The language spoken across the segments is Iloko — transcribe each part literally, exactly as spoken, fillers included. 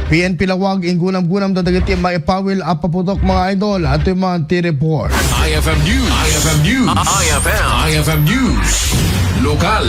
P N P Laoag, inggunam-gunam da dagiti maipawil a paputok, mga idol. Atoy man ti report. I F M News. I F M News. I F M. I F M News. Lokal.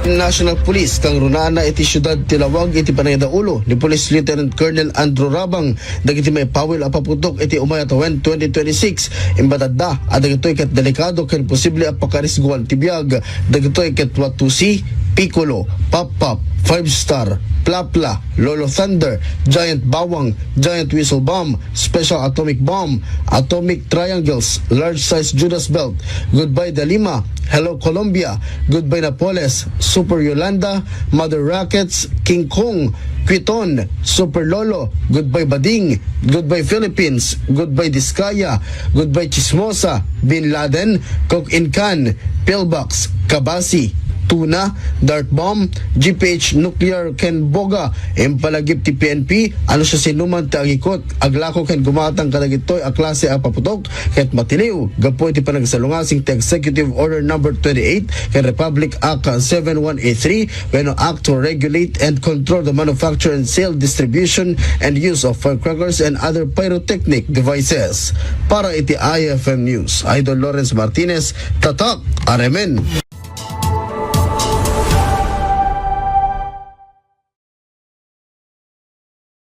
National Police, kangrunaanna iti siudad ti Laoag iti panangidaulo ni Police Lieutenant Colonel Andrew Rabang dagiti maipawil a paputok iti umay a tawen twenty twenty-six. Imbatadda a dagitoy ket delikado ken posible a pakarisguan ti biag dagitoy ket Watusi, Piccolo, Pop Pop, Five Star, Plapla, Lolo Thunder, Giant Bawang, Giant Whistle Bomb, Special Atomic Bomb, Atomic Triangles, Large Size Judas Belt, Goodbye Dalima, Hello Colombia, Goodbye Napoles, Super Yolanda, Mother Rockets, King Kong, Quiton, Super Lolo, Goodbye Bading, Goodbye Philippines, Goodbye Discaya, Goodbye Chismosa, Bin Laden, Coke in Can, Pillbox, Kabasi, Tuna, Dart Bomb, G P H Nuclear ken Boga. Impalagip ti P N P, ano siya sinuman ti agikot, aglako ken gumatang kadagitoy a klase a paputok ket matiliw gapu iti panagsalungasing ti Executive Order Number twenty-eight ken Republic Act seven one eight three, wenno Act to Regulate and Control the Manufacture and Sale, Distribution and Use of Firecrackers and Other Pyrotechnic Devices. Para iti I F M News, Idol Lawrence Martinez, Tatak Aremen.